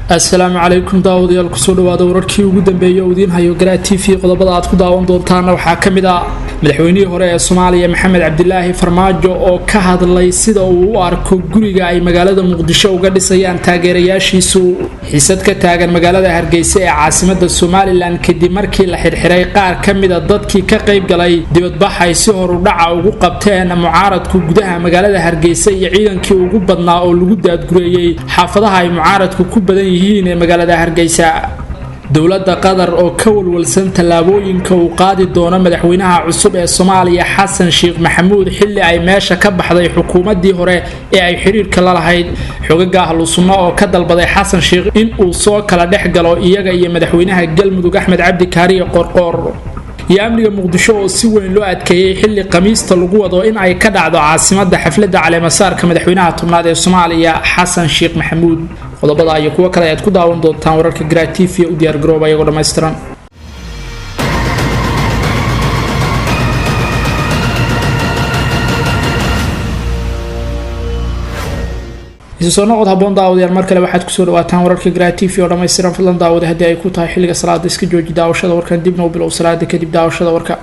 Asalaamu calaykum daawadayaal, kusoo dhawaada wararkii ugu dambeeyay oo idiin hayo Garaa TV. Qodobada aad ku daawan doontaana waxaa ka mid ah madaxweynihii hore ee Soomaaliya Maxamed Cabdilaahi Farmaajo oo ka hadlay sida uu u arko guriga ay magaalada Muqdisho uga dhisayaan taageerayaashiisu. Xiisad ka taagan magaalada Hargeysa ee caasimada Somalilan kadib markii la xirxiray qaar ka mid a dadkii ka qayb galay dibadbax ay si horudhaca ugu qabteen mucaaradku gudaha magaalada Hargeysa iyo ciidankii ugu badnaa oo lagu daadgureeyey xaafadaha ay mucaaradku ku badan yihiin ee magaalada Hargeysa. Dowladda Qatar oo ka walwalsan tallaabooyinka uu qaadi doono madaxweynaha cusub ee Soomaaliya Xasan Sheekh Maxamuud xilli ay meesha ka baxday xukuumaddii hore ee ay xiriirka la lahayd. Xogaga Ahlu Sunna oo ka dalbaday Xasan Sheekh in uu soo kala dhex galo iyaga iyo madaxweynaha Galmudug Axmed Cabdi Kaariye Qorqoor. Iyo amniga Muqdisho oo si weyn loo adkeeyey xilli Khamiista lagu wado in ay ka dhacdo caasimadda xafladda caleemasaarka madaxweynaha tobnaad ee Soomaaliya Xasan Sheekh Maxamuud. Qodobada iyo kuwo kale ayaad ku daawan doontaan wararka Garaa TV. U diyaar garooba iyagoo dhammaystiran. Isu soo noqod haboon daawadayaal, mar kale waxaad kusoo dhawaataan wararka Garaa TV oo dhammaystiran. Fadlan daawada, haddii ay ku tahay xilliga salaada iska jooji daawashada warkan, dibna u bilow salaada kadib daawashada warka.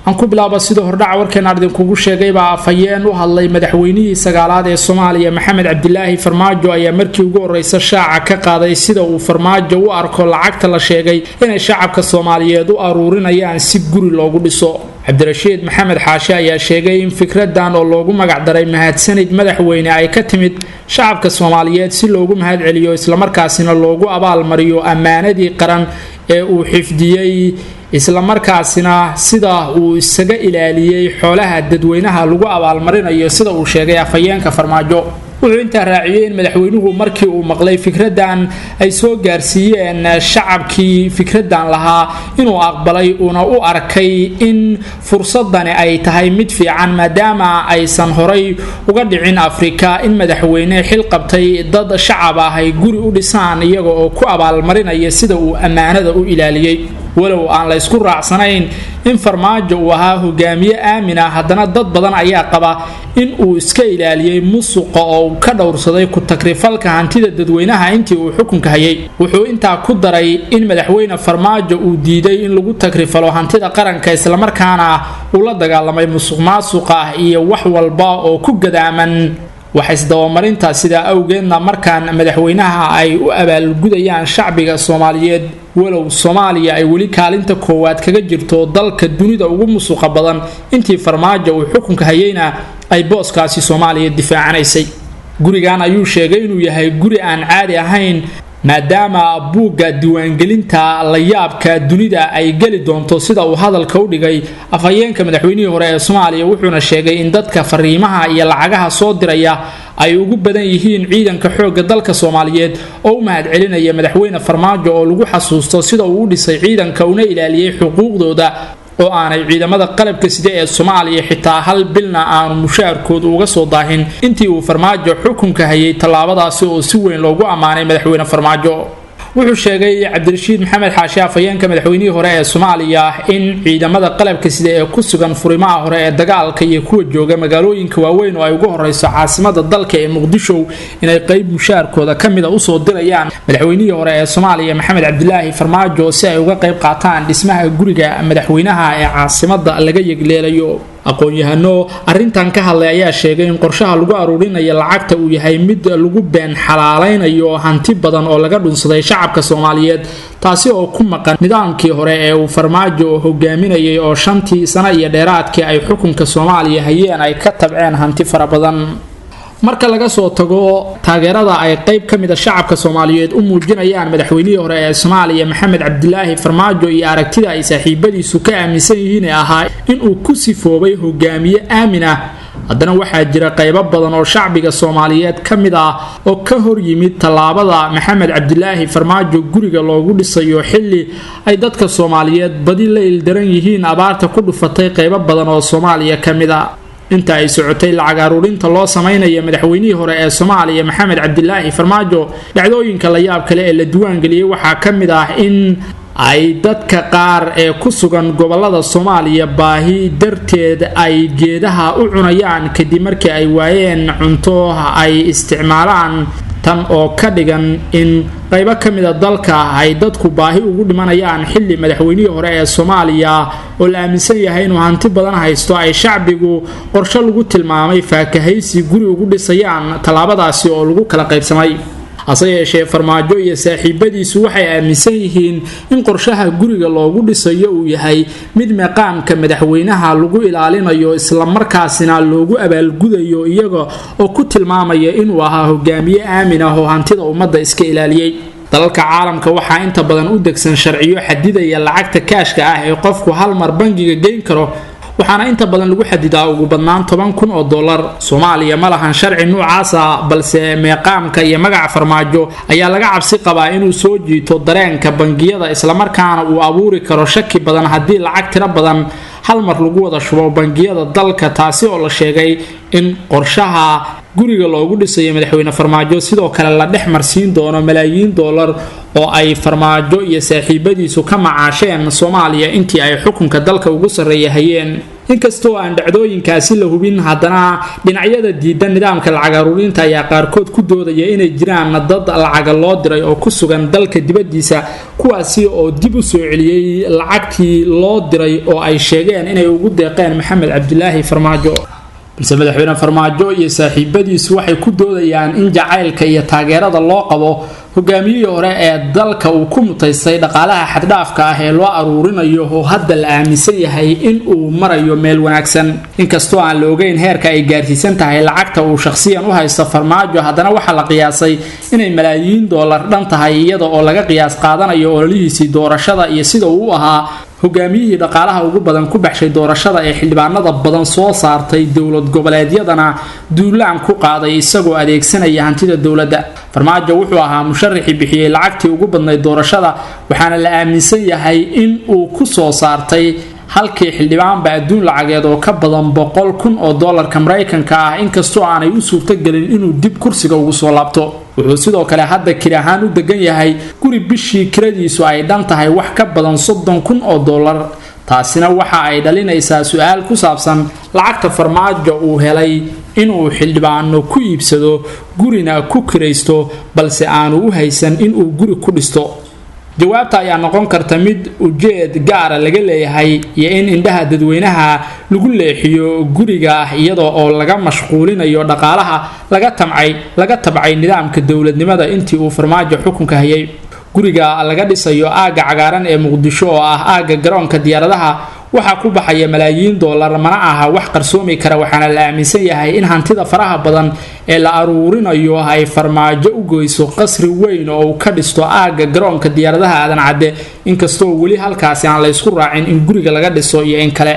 Aan ku bilaaba sida hordhaca warkeen aan idinkugu sheegay baa afhayeen u hadlay madaxweynihii sagaalaad ee Soomaaliya Maxamed Cabdilaahi Farmaajo ayaa markii ugu horeysa shaaca ka qaaday sida uu Farmaajo u arko lacagta la sheegay inay shacabka Soomaaliyeed u aruurinayaan si guri loogu dhiso. Cabdirashiid Maxamed Xaashe ayaa sheegay in fikradan oo loogu magacdaray mahadsanid madaxweyne ay ka timid shacabka Soomaaliyeed si loogu mahad celiyo islamarkaasina loogu abaalmariyo ammaanadii qaran ee uu xifdiyey, islamarkaasina sida uu isaga ilaaliyey xoolaha dadweynaha lagu abaalmarinayo, sida uu sheegay afhayeenka Farmaajo. Wuxuu intaa raaciyey in madaxweynuhu markii uu maqlay fikradan ay soo gaarsiiyeen shacabkii fikradan lahaa inuu aqbalay, uuna u arkay in fursadani ay tahay mid fiican maadaama aysan horay uga dhicin Afrika in madaxweyne xil qabtay dad shacab ah ay guri u dhisaan iyaga oo ku abaalmarinaya sida uu ammaanada u ilaaliyey. Walow aan la isku raacsanayn in Farmaajo uu ahaa hogaamiye aamin ah, haddana dad badan ayaa qaba in uu iska ilaaliyey musuqa oo uu ka dhowrsaday ku takrifalka hantida dadweynaha intii uu xukunka hayay. Wuxuu intaa ku daray in madaxweyne Farmaajo uu diiday in lagu takrifalo hantida qaranka, islamarkaana uu la dagaalamay musuq maasuqa iyo wax walba oo ku gadaaman wax isdabamarinta. Sidaa awgeedna markaan madaxweynaha ay u abaalgudayaan shacbiga Soomaaliyeed, walow Soomaaliya ay weli kaalinta koowaad kaga jirto dalka dunida ugu musuqa badan, intii Farmaajo uu xukunka hayeyna ay booskaasi Soomaaliya difaacanaysay. Gurigan ayuu sheegay inuu yahay guri aan caadi ahayn maadaama buugga diiwaangelinta la yaabka dunida ay geli doonto, sida uu hadalka u dhigay afhayeenka madaxweynihii hore ee Soomaaliya. Wuxuuna sheegay in dadka fariimaha iyo lacagaha soo diraya ay ugu badan yihiin ciidanka xoogga dalka Soomaaliyeed oo u mahad celinaya madaxweyne Farmaajo oo lagu xasuusto sida uu u dhisay ciidanka una ilaaliyey xuquuqdooda, oo aanay ciidamada qalabka sida ee Soomaaliya xitaa hal bilna aanu mushaarkooda uga soo daahin intii uu Farmaajo xukunka hayay, tallaabadaasi oo si weyn loogu ammaanay madaxweyne Farmaajo. Wuxuu sheegay Cabdirashiid Maxamed Xaashi, afhayeenka madaxweynihii hore ee Soomaaliya, in ciidamada qalabka sida ee ku sugan furimaha hore ee dagaalka iyo kuwa jooga magaalooyinka waaweyn oo ay ugu horeyso caasimada dalka ee Muqdisho inay qayb mushaarkooda ka mida usoo dirayaan madaxweynihii hore ee Soomaaliya Maxamed Cabdilaahi Farmaajo si ay uga qayb qaataan dhismaha guriga madaxweynaha ee caasimada laga yegleelayo. Aqoon-yahano arrintan ka hadlay ayaa sheegay in qorshaha lagu aruurinayo lacagta uu yahay mid lagu been xalaalaynayo hanti badan oo laga dhunsaday shacabka Soomaaliyeed, taasi oo ku maqan nidaamkii hore ee uu Farmaajo hogaaminayay oo 5tii sano iyo dheeraadkii ay xukunka Soomaaliya hayeen ay ka tabceen hanti fara badan. Marka laga soo tago taageerada ay qayb ka mid a shacabka Soomaaliyeed u muujinayaan madaxweynihii hore ee Soomaaliya Maxamed Cabdilaahi Farmaajo iyo aragtida ay saaxiibadiisu ka aaminsan yihiin ee ahaa inuu ku sifoobay hogaamiye aamin ah, haddana waxaa jira qaybo badan oo shacbiga Soomaaliyeed ka mid ah oo ka hor yimid tallaabada Maxamed Cabdilaahi Farmaajo guriga loogu dhisayo xilli ay dadka Soomaaliyeed badi la ildaran yihiin abaarta ku dhufatay qaybo badan oo Soomaaliya ka mid ah. Inta ay socotay lacag aruurinta loo samaynayo madaxweynihii hore ee Soomaaliya Maxamed Cabdilaahi Farmaajo, dhacdooyinka la yaab kale ee la diiwaangeliyey waxaa ka mid ah in ay dadka qaar ee ku sugan gobolada Soomaaliya baahi darteed ay geedaha u cunayaan kadib markii ay waayeen cunto ay isticmaalaan, Tan oo ka dhigan in qaybo ka mida dalka ay dadku baahi ugu dhimanayaan xilli madaxweynihii hore ee Soomaaliya oo la aaminsan yahay inuu hanti badan haysto ay shacbigu qorshe lagu tilmaamay faakahaysi guri ugu dhisayaan, tallaabadaasi oo lagu kala qaybsamay. Hase yeeshee Farmaajo iyo saaxiibadiisu waxay aaminsan yihiin in qorshaha guriga loogu dhisayo uu yahay mid meeqaamka madaxweynaha lagu ilaalinayo, islamarkaasina loogu abaalgudayo, iyaga oo ku tilmaamaya inuu ahaa hogaamiye aamin ah oo hantida ummadda iska ilaaliyey. Dalalka caalamka waxaa inta badan u degsan sharciyo xadidaya lacagta kaashka ah ee qofku hal mar bangiga geyn karo, waxaana inta badan lagu xadidaa ugu badnaan 10,000 oo dollar. Soomaaliya ma lahan sharci nuucaasa, balse meeqaamka iyo magaca Farmaajo ayaa laga cabsi qabaa inuu soo jiito dareenka bangiyada, islamarkaana uu abuuri karo shaki badan haddii lacag tiro badan hal mar lagu wada shubo bangiyada dalka, taasi oo la sheegay in qorshaha guriga loogu dhisayo madaxweyne Farmaajo sidoo kale la dhex marsiin doono malaayiin dollar oo ay Farmaajo iyo saaxiibadiisu ka macaasheen Soomaaliya intii ay xukunka dalka ugu sarreeya hayeen. Inkastoo aan dhacdooyinkaasi la hubin, haddana dhinacyada diidan nidaamka lacag aruurinta ayaa qaarkood ku doodaya inay jiraan dad lacaga loo diray oo ku sugan dalka dibaddiisa, kuwaasi oo dib u soo celiyey lacagtii loo diray oo ay sheegeen inay ugu deeqeen Maxamed Cabdilaahi Farmaajo. Balse madaxweyne Farmaajo iyo saaxiibadiisu waxay ku doodayaan in jacaylka iyo taageerada loo qabo hogaamiyihii hore ee dalka uu ku mutaystay dhaqaalaha xaddhaafka ah ee loo aruurinayo, oo hadda la aaminsan yahay in uu marayo meel wanaagsan. Inkastoo aan la ogeyn heerka ay gaarsiisan tahay lacagta uu shakhsiyan u haysto Farmaajo, haddana waxaa la qiyaasay inay malaayiin dollar dhan tahay, iyada oo laga qiyaas qaadanayo ololihiisii doorashada iyo sida uu u ahaa hogaamiyihii dhaqaalaha ugu badan ku baxshay doorashada ee xildhibaanada badan soo saartay, dowlad goboleedyadana duulaan ku qaaday isagoo adeegsanaya hantida dowladda. Farmaajo wuxuu ahaa musharaxii bixiyey lacagtii ugu badnayd doorashada, waxaana la aaminsan yahay in uu ku soo saartay halkii xildhibaanba adduun lacageed oo ka badan 100,000 oo doolarka Maraykanka ah, inkastoo aanay u suurtagelin inuu dib kursiga ugu soo laabto. Wuxuu sidoo kale hadda kir ahaan u degan yahay guri bishii kiradiisu ay dhan tahay wax ka badan 30,000 oo dollar. Taasina waxa ay dhalinaysaa su-aal ku saabsan lacagta Farmaajo uu helay inuu xildhibaano ku iibsado, gurina ku kiraysto, balse aanu u haysan inuu guri ku dhisto. Jawaabta ayaa noqon karta mid ujeed gaara laga leeyahay iyo in indhaha dadweynaha lagu leexiyo guriga, iyada oo laga mashquulinayo dhaqaalaha laga tabcay nidaamka dowladnimada intii uu Farmaajo xukunka hayay. Guriga laga dhisayo aagga cagaaran ee Muqdisho oo ah aagga garoonka diyaaradaha waxaa ku baxaya malaayiin dollar, mana aha wax qarsoomi kara, waxaana la aaminsan yahay in hantida faraha badan ee la aruurinayo ay Farmaajo u goyso qasri weyn oo uu ka dhisto aagga garoonka diyaaradaha Aadan Cadde, inkastoo weli halkaasi aan la isku raacin in guriga laga dhiso iyo in kale.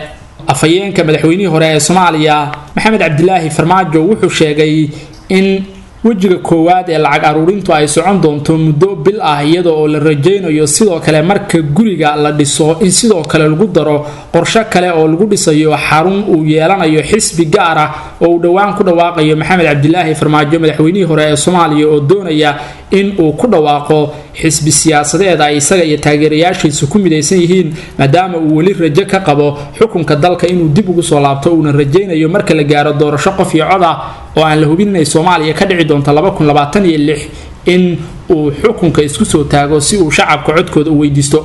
Afhayeenka madaxweynihii hore ee Soomaaliya Maxamed Cabdilaahi Farmaajo wuxuu sheegay in wejiga koowaad ee lacag aruurintu ay socon doonto muddo bil ah, iyada oo la rajaynayo sidoo kale marka guriga la dhiso in sidoo kale lagu daro qorshe kale oo lagu dhisayo xarun uu yeelanayo xisbi gaar ah oo uu dhowaan ku dhawaaqayo Maxamed Cabdilaahi Farmaajo, madaxweynihii hore ee Soomaaliya, oo doonaya in uu ku dhawaaqo xisbi siyaasadeed ay isaga iyo taageerayaashiisu ku midaysan yihiin, maadaama uu weli rajo ka qabo xukunka dalka inuu dib ugu soo laabto, uuna rajaynayo marka la gaaro doorasho qof iyo cod ah oo aan la hubin inay Soomaaliya ka dhici doonto 2026 in uu xukunka isku soo taago si uu shacabka codkooda u weydiisto.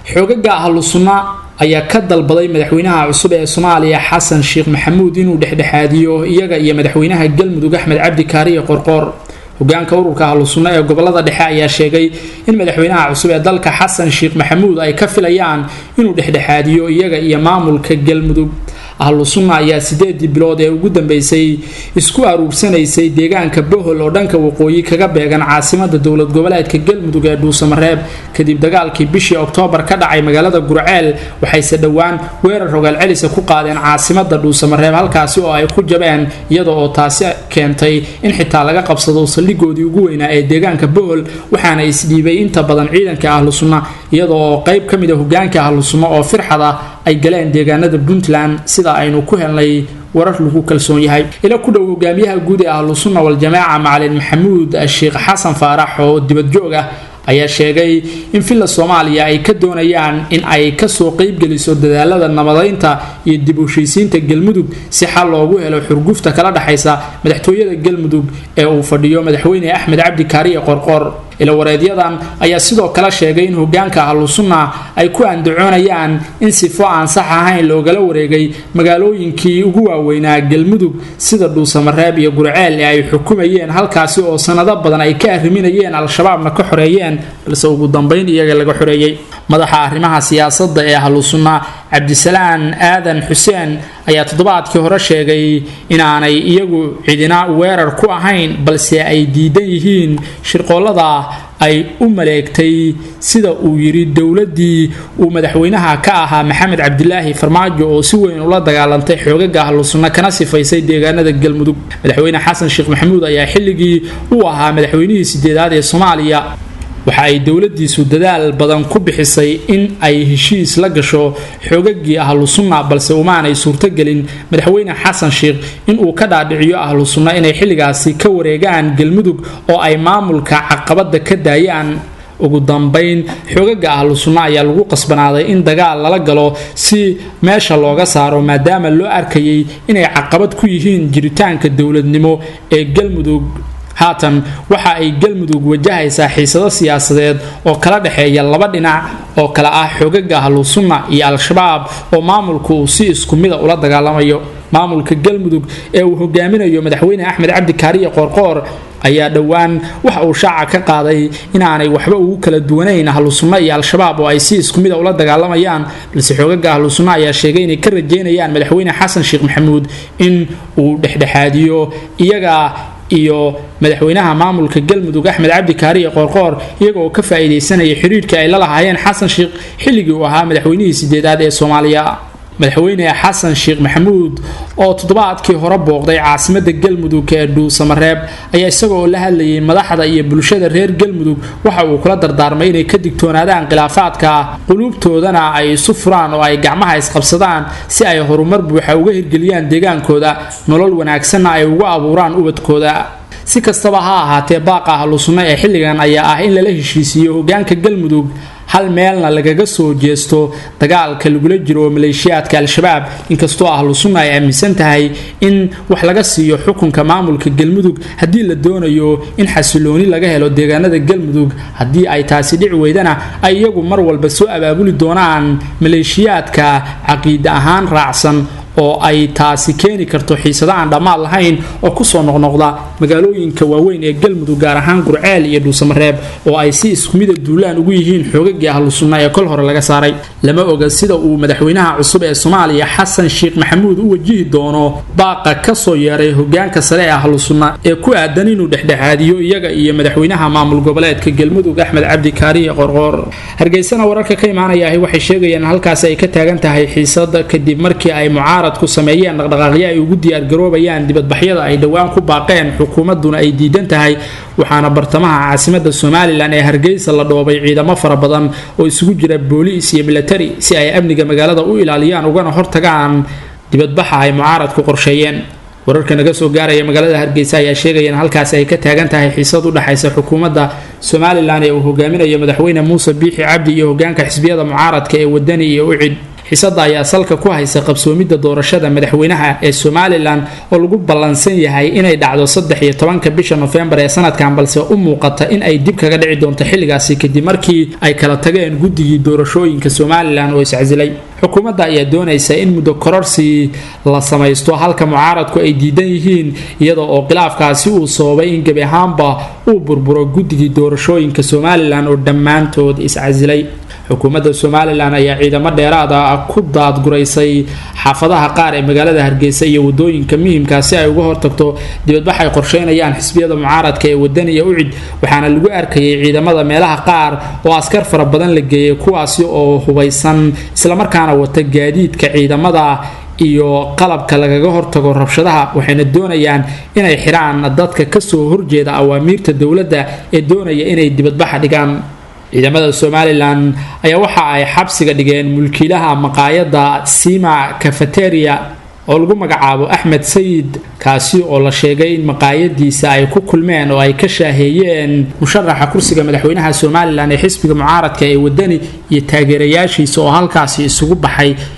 Xoogaga Ahlu Sunna ayaa ka dalbaday madaxweynaha cusub ee Soomaaliya Xasan Sheekh Maxamuud inuu dhexdhexaadiyo iyaga iyo madaxweynaha Galmudug Axmed Cabdi Kaariye Qorqoor. Hogaanka ururka Ahlu Sunna ee gobolada dhexe ayaa sheegay in madaxweynaha cusub ee dalka Xasan Sheekh Maxamuud ay ka filayaan inuu dhexdhexaadiyo iyaga iyo maamulka Galmudug. Ahlu Sunna ayaa 8dii bilood ee ugu dambeysay isku aruursanaysay deegaanka Bohol oo dhanka waqooyi kaga beegan caasimada dowlad goboleedka Galmudug ee Dhuusamareeb, kadib dagaalkii bishii Oktoobar ka dhacay magaalada Gurceel. Waxayse dhowaan weerar rogaal celisa ku qaadeen caasimada Dhuusamareeb, halkaasi oo ay ku jabeen, iyada oo taasi keentay in xitaa laga qabsado saldhigoodii ugu weynaa ee deegaanka Bohol. Waxaana isdhiibay inta badan ciidanka Ahlu Sunna, iyada oo qayb ka mid a hogaanka Ahlu Sunna oo firxad ah ay galeen deegaanada Puntland, sida aynu ku helnay warar lagu kalsoon yahay. Ila ku dhow hogaamiyaha guud ee Ahlu Sunna Waljamaaca Macalin Maxamuud Sheekh Xasan Faarax oo dibad joog ah ayaa sheegay in Villa Soomaaliya ay ka doonayaan in ay kasoo qeybgeliso dadaalada nabadeynta iyo dib u heshiisiinta Galmudug si xal loogu helo xurgufta kala dhaxaysa madaxtooyada Galmudug ee uu fadhiyo madaxweyne Axmed Cabdi Kaariye Qorqor. Ila wareedyadan ayaa sidoo kale sheegay in hogaanka Ahlu Sunna ay ku andacoonayaan in sifo aan sax ahayn loogala wareegay magaalooyinkii ugu waaweynaa Galmudug sida Dhuusamareeb iyo Gurceel ee ay xukumayeen, halkaasi oo sanado badan ay ka arriminayeen Al-Shabaabna ka xoreeyeen, balse ugu dambeyn iyaga laga xoreeyay. Madaxa arrimaha siyaasadda ee Ahlu Sunna Cabdisalaan Aadan Xuseen ayaa toddobaadkii hore sheegay inaanay iyagu cidina weerar ku ahayn, balse ay diidan yihiin shirqoolada ay u maleegtay sida uu yiri dowladii uu madaxweynaha ka ahaa Maxamed Cabdilaahi Farmaajo oo si weyn ula dagaalantay xoogaga Ahlu Sunna kana sifaysay deegaanada Galmudug. Madaxweyne Xasan Sheekh Maxamuud ayaa xilligii uu ahaa madaxweynihii 8aad ee Soomaaliya waxa ay dowladiisu dadaal badan ku bixisay in ay heshiis la gasho xoogagii Ahlu Sunna, balse umaanay suurtagelin madaxweyne Xasan Sheekh in uu ka dhaadhiciyo Ahlu Sunna inay xilligaasi ka wareegaan Galmudug oo ay maamulka caqabada ka daayaan. Ugu dambeyn xoogaga Ahlu Sunna ayaa lagu qasbanaaday in dagaal lala galo si meesha looga saaro, maadaama loo arkayay inay caqabad ku yihiin jiritaanka dowladnimo ee Galmudug. Haatan waxa ay Galmudug wajahaysaa xiisado siyaasadeed oo kala dhexeeya laba dhinac oo kala ah xoogaga Ahlu Sunna iyo Al-Shabaab oo maamulku uu si isku mid ah ula dagaalamayo. Maamulka Galmudug ee uu hogaaminayo madaxweyne Axmed Cabdi Kaariye Qorqor ayaa dhowaan waxa uu shaaca ka qaaday inaanay waxba ugu kala duwanayn Ahlu Sunna iyo Al-Shabaab oo ay si isku mid ah ula dagaalamayaan, balse xoogaga Ahlu Sunna ayaa sheegay inay ka rajeynayaan madaxweyne Xasan Sheekh Maxamuud in uu dhexdhexaadiyo iyaga iyo madaxweynaha maamulka Galmudug Axmed Cabdi Kaariye Qorqor, iyagoo ka faa'iideysanaya xiriirka ay la lahaayeen Xasan Sheekh xilligii uu ahaa madaxweynihii 8aad ee Soomaaliya. Madaxweyne Xasan Sheekh Maxamuud oo toddobaadkii hore booqday caasimadda Galmudug ee Dhuusamareeb ayaa isagoo la hadlayay madaxda iyo bulshada reer Galmudug waxa uu kula dardaarmay inay ka digtoonaadaan khilaafaadka, quluubtoodana ay isu furaan oo ay gacmaha isqabsadaan si ay horumar buuxa uga hirgeliyaan deegaankooda, nolol wanaagsanna ay ugu abuuraan ubadkooda. Si kastaba ha ahaatee, baaqa Ahlu Sunna ee xilligan ayaa ah in lala heshiisiiyo hogaanka Galmudug, hal meelna lagaga soo jeesto dagaalka lagula jiro maleeshiyaadka Al-Shabaab, inkastoo Ahlu Sunna ay aaminsan tahay in wax laga siiyo xukunka maamulka Galmudug haddii la doonayo in xasilooni laga helo deegaanada Galmudug. Haddii ay taasi dhici weydana ay iyagu mar walba soo abaabuli doonaan maleeshiyaadka caqiide ahaan raacsan oo ay taasi keeni karto xiisado aan dhammaad lahayn oo kusoo noqnoqda magaalooyinka waaweyn ee Galmudug, gaar ahaan Gurceel iyo Dhuusamareeb oo ay si isku mid ah duulaan ugu yihiin xoogagii Ahlu Sunna ee kol hore laga saaray. Lama oga sida uu madaxweynaha cusub ee Soomaaliya Xasan Sheekh Maxamuud u wajihi doono baaqa ka soo yeeray hogaanka sare ee Ahlu Sunna ee ku aadan inuu dhexdhexaadiyo iyaga iyo madaxweynaha maamul goboleedka Galmudug Axmed Cabdi Kaariye Qorqor. Hargeysana wararka ka imaanaya waxay sheegayaan halkaas ay ka taagan tahay xiisada kadib markii ay mucaarad ku sameeyeen dhaqdhaqaaqyo ay ugu diyaar garoobayaan dibadbaxyada ay dhowaan ku baaqeen, xukuumaduna ay diidan tahay. Waxaana bartamaha caasimadda Somaliland ee Hargeysa la dhoobay ciidamo fara badan oo isugu jira booliis iyo military si ay amniga magaalada u ilaaliyaan ugana hortagaan dibadbaxa ay mucaaradku qorsheeyeen. Wararka naga soo gaaraya magaalada Hargeysa ayaa sheegaya in halkaasi ay ka taagan tahay xiisad u dhaxaysa xukuumadda Somaliland ee uu hogaaminayo madaxweyne Muuse Biixi Cabdi iyo hogaanka xisbiyada mucaaradka ee Wadani iyo Ucid. Xiisada ayaa salka ku haysa qabsoomidda doorashada madaxweynaha ee Somaliland oo lagu ballansan yahay inay dhacdo 13 bisha November ee sanadkan, balse u muuqata in ay dib kaga dhici doonto xilligaasi kadib markii ay kala tageen guddigii doorashooyinka Somaliland oo iscasilay. Xukuumadda ayaa doonaysa in muddo kororsi la samaysto, halka mucaaradku ay diidan yihiin, iyada oo khilaafkaasi uu sababay in gebi ahaanba uu burburo guddigii doorashooyinka Somaliland oo dhammaantood iscasilay. Xukuumadda Somaliland ayaa ciidamo dheeraad ah ku daadguraysay xaafadaha qaar ee magaalada Hargeysa iyo wadooyinka muhiimka si ay uga hortagto dibadbax ay qorsheynayaan xisbiyada mucaaradka ee Wadani iyo Ucid. Waxaana lagu arkayay ciidamada meelaha qaar oo askar fara badan la geeyay, kuwaasi oo hubaysan islamarkaana wata gaadiidka ciidamada iyo qalabka lagaga hortago rabshadaha, waxayna doonayaan inay xiraan dadka kasoo horjeeda awaamiirta dowladda ee doonaya inay dibadbaxa dhigaan. Ciidamada Somaliland ayaa waxa ay xabsiga dhigeen mulkiilaha maqaayadda Sima Cafeteria oo lagu magacaabo Axmed Sayid, kaasi oo la sheegay in maqaayadiisa ay ku kulmeen oo ay ka shaaheeyeen musharaxa kursiga madaxweynaha Somaliland ee xisbiga mucaaradka ee Wadani iyo taageerayaashiisa oo halkaasi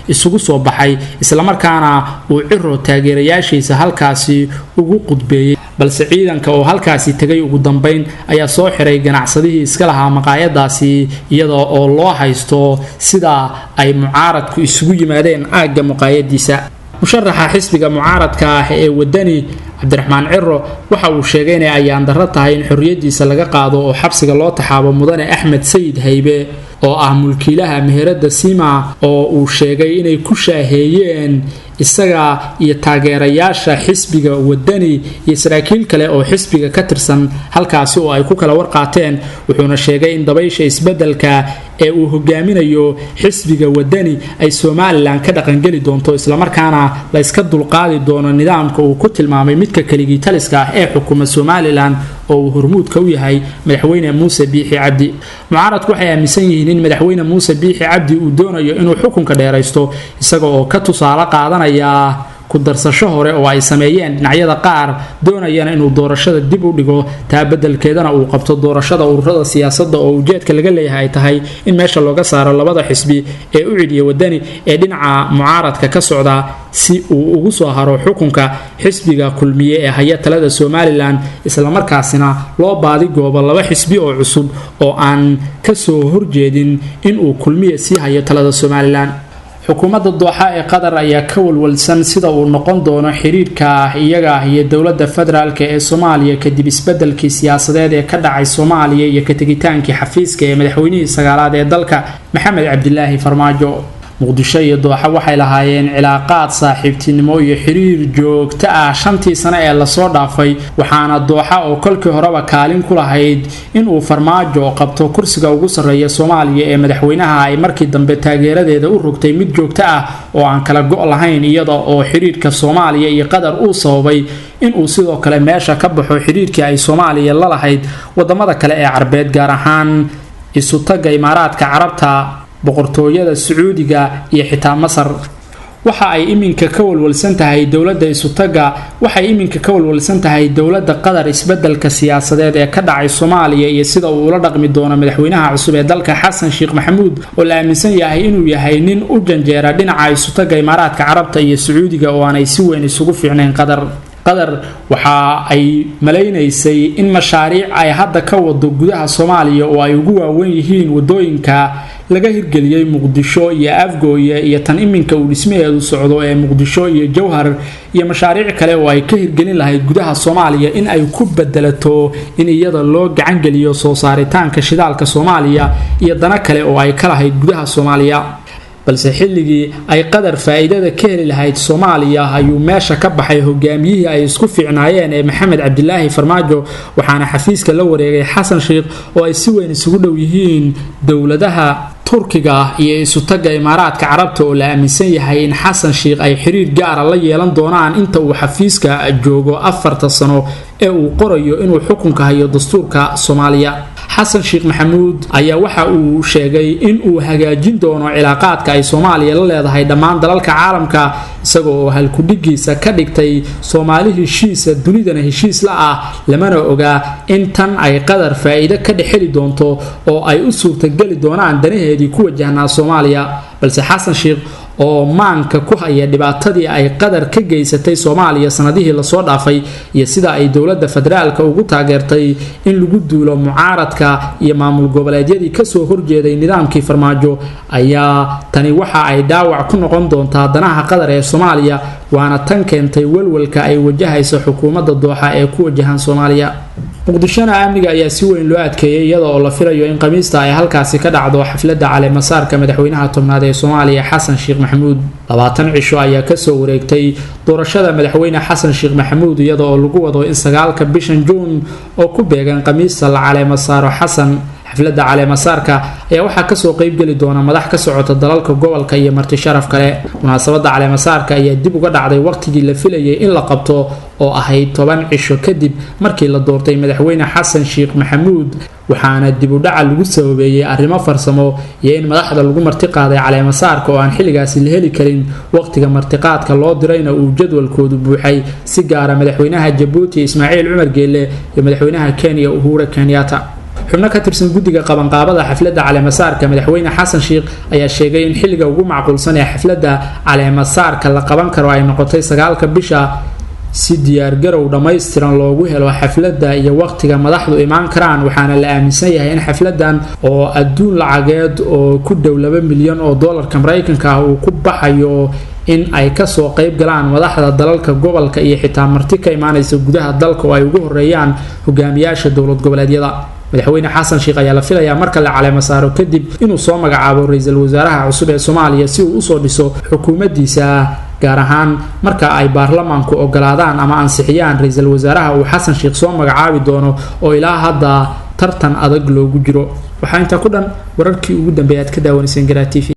isugu soo baxay, islamarkaana uu Ciro taageerayaashiisa halkaasi ugu qudbeeyey. Balse ciidanka oo halkaasi tagay ugu dambeyn ayaa soo xiray ganacsadihii iska lahaa maqaayadaasi, iyada oo loo haysto sida ay mucaaradku isugu yimaadeen aagga maqaayadiisa. Musharaxa xisbiga mucaaradka ah ee Wadani Cabdiraxmaan Ciro waxa uu sheegay inay ayaan darro tahay in xorriyadiisa laga qaado oo xabsiga loo taxaabo mudane Axmed Sayid Haybe oo ah mulkiilaha meherada Sima, oo uu sheegay inay ku shaaheeyeen isaga iyo taageerayaasha xisbiga Wadani iyo saraakiil kale oo xisbiga ka tirsan halkaasi oo ay ku kala warqaateen. Wuxuuna sheegay in dabaysha isbeddelka ee uu hogaaminayo xisbiga Wadani ay Somaliland ka dhaqangeli doonto, islamarkaana la iska dulqaadi doono nidaamka uu ku tilmaamay midka keligii taliska ah ee xukuma Somaliland oo uu hormuudka u yahay madaxweyne Muuse Biixi Cabdi. Mucaaradku waxay aaminsan yihiin in madaxweyne Muuse Biixi Cabdi uu doonayo inuu xukunka dheeraysto, isaga oo ka tusaale qaadanaya ku darsasho hore oo ay sameeyeen dhinacyada qaar doonayana inuu doorashada dib u dhigo, taa beddelkeedana uu qabto doorashada ururada siyaasadda oo ujeedka laga leeyahay ay tahay in meesha looga saaro labada xisbi ee u cidiya Wadani ee dhinaca mucaaradka ka socda, si uu ugu soo haro xukunka xisbiga Kulmiye ee haya talada Somaliland, islamarkaasina loo baadi goobo laba xisbi oo cusub oo aan ka soo horjeedin inuu Kulmiye sii hayo talada Somaliland. Xukuumadda Dooxa ee Qatar ayaa ka walwalsan sida uu noqon doono xiriirka iyaga iyo dowladda federaalk ee Soomaaliya kadib isbeddelkii siyaasadeed ee ka dhacay Soomaaliya iyo ka tegitaankii xafiiska ee madaxweynihii sagaalaad ee dalka Maxamed Cabdilaahi Farmaajo. Muqdisho iyo Dooxa waxay lahaayeen cilaaqaad saaxiibtinimo iyo xiriir joogto ah 5tii sano ee lasoo dhaafay, waxaana Dooxa oo kolkii horeba kaalin ku lahayd inuu Farmaajo qabto kursiga ugu sarreeya Soomaaliya ee madaxweynaha ay markii dambe taageeradeeda u rogtay mid joogto ah oo aan kala go' lahayn, iyada oo xiriirka Soomaaliya iyo Qatar uu sababay inuu sidoo kale meesha ka baxo xiriirkii ay Soomaaliya la lahayd wadamada kale ee Carbeed, gaar ahaan isutagga Imaaraadka Carabta, boqortooyada Sacuudiga iyo xitaa Masar. Waxa ay iminka ka walwalsan tahay dowladda isutagga waxay iminka ka walwalsan tahay dowladda Qatar isbeddelka siyaasadeed ee ka dhacay Soomaaliya iyo sida uu ula dhaqmi doono madaxweynaha cusub ee dalka Xasan Sheekh Maxamuud, oo la aaminsan yahay inuu yahay nin u janjeera dhinaca isutagga Imaaraadka Carabta iyo Sacuudiga oo aanay si weyn isugu fiicnayn Qatar. Qatar waxa ay malaynaysay in mashaariic ay hadda ka wado gudaha Soomaaliya oo ay ugu waaweyn yihiin wadooyinka laga hirgeliyay Muqdisho iyo Afgooye iyo tan iminka uu dhismaheedu socdo ee Muqdisho iyo Jowhar iyo mashaariic kale oo ay ka hirgelin lahayd gudaha Soomaaliya in ay ku bedelato in iyada loo gacan geliyo soo saaritaanka shidaalka Soomaaliya iyo dana kale oo ay ka lahayd gudaha Soomaaliya. Balse xilligii ay Qatar faa'iidada ka heli lahayd Soomaaliya ayuu meesha ka baxay hogaamiyihii ay isku fiicnaayeen ee Maxamed Cabdilaahi Farmaajo, waxaana xafiiska la wareegay Xasan Sheekh oo ay si weyn isugu dhow yihiin dowladaha Turkiga iyo isutagga Imaaraadka Carabta, oo la aaminsan yahay in Xasan Sheekh ay xiriir gaara la yeelan doonaan inta uu xafiiska joogo 4 sano ee uu qorayo inuu xukunka hayo dastuurka Soomaaliya. Xasan Sheekh Maxamuud ayaa waxa uu sheegay in uu hagaajin doono cilaaqaadka ay Soomaaliya la leedahay dhammaan dalalka caalamka, isagoo oo halkudhigiisa ka dhigtay Soomaali heshiisa dunidana heshiis la ah, lamana oga in tan ay Qatar faa'iido ka dhexeli doonto oo ay u suurtageli doonaan danaheedii ku wajahnaa Soomaaliya. Balse Xasan Sheekh oo maanka ku haya dhibaatadii ay Qatar ka geysatay Soomaaliya sanadihii lasoo dhaafay iyo sida ay dowladda federaalka ugu taageertay in lagu duulo mucaaradka iyo maamul goboleedyadii kasoo horjeeday nidaamkii Farmaajo, ayaa tani waxa ay dhaawac ku noqon doontaa danaha Qatar ee Soomaaliya, waana tan keentay walwalka ay wajahayso xukuumadda Dooxa ee ku wajahan Soomaaliya. Muqdishona amniga ayaa si weyn loo adkeeyay iyada oo la filayo in Khamiista ay halkaasi ka dhacdo xafladda caleemasaarka madaxweynaha 10aad ee Soomaaliya Xasan Sheekh Maxamuud. 20 cisho ayaa kasoo wareegtay doorashada madaxweyne Xasan Sheekh Maxamuud, iyada oo lagu wado in 9ka bishan Juun oo ku beegan Khamiista la caleemasaaro Xasan. Xafladda caleemasaarka ayaa waxaa kasoo qeybgeli doona madax ka socota dalalka gobolka iyo marti sharaf kale. Munaasabadda caleemasaarka ayaa dib uga dhacday waqtigii la filayay in la qabto oo ahayd 10 cisho kadib markii la doortay madaxweyne Xasan Sheekh Maxamuud, waxaana dib u dhaca lagu sababeeyay arrimo farsamo iyo in madaxda lagu martiqaaday caleemasaarka oo aan xilligaasi la heli karin. Waqtiga martiqaadka loo dirayna uu jadwalkoodu buuxay, si gaara madaxweynaha Jabuuti Ismaaciil Cumar Geelle iyo madaxweynaha Kenya Uhuru Kenyatta. Xubno ka tirsan guddiga qabanqaabada xafladda caleemasaarka madaxweyne Xasan Sheekh ayaa sheegay in xilliga ugu macquulsan ee xafladda caleemasaarka la qaban karo ay noqotay 9-ka bisha, si diyaargarow dhammaystiran loogu helo xafladda iyo waqtiga madaxdu imaan karaan. Waxaana la aaminsan yahay in xafladan oo adduun lacageed oo ku dhow 2 milyan oo doolarka Mareykanka ah uu ku baxayo in ay kasoo qeyb galaan madaxda dalalka gobolka iyo xitaa marti ka imaanaysa gudaha dalka oo ay ugu horeeyaan hogaamiyaasha dowlad goboleedyada. Madaxweyne Xasan Sheekh ayaa la filayaa marka la caleemo saaro kadib inuu soo magacaabo ra-iisul wasaaraha cusub ee Soomaaliya si uu usoo dhiso xukuumaddiisa, gaar ahaan marka ay baarlamaanku ogolaadaan ama ansixiyaan ra-iisul wasaaraha uu Xasan Sheekh soo magacaabi doono oo ilaa hadda tartan adag loogu jiro. Waxaa intaa ku dhan wararkii ugu dambeeyay aad ka daawanayseen Garaa TV.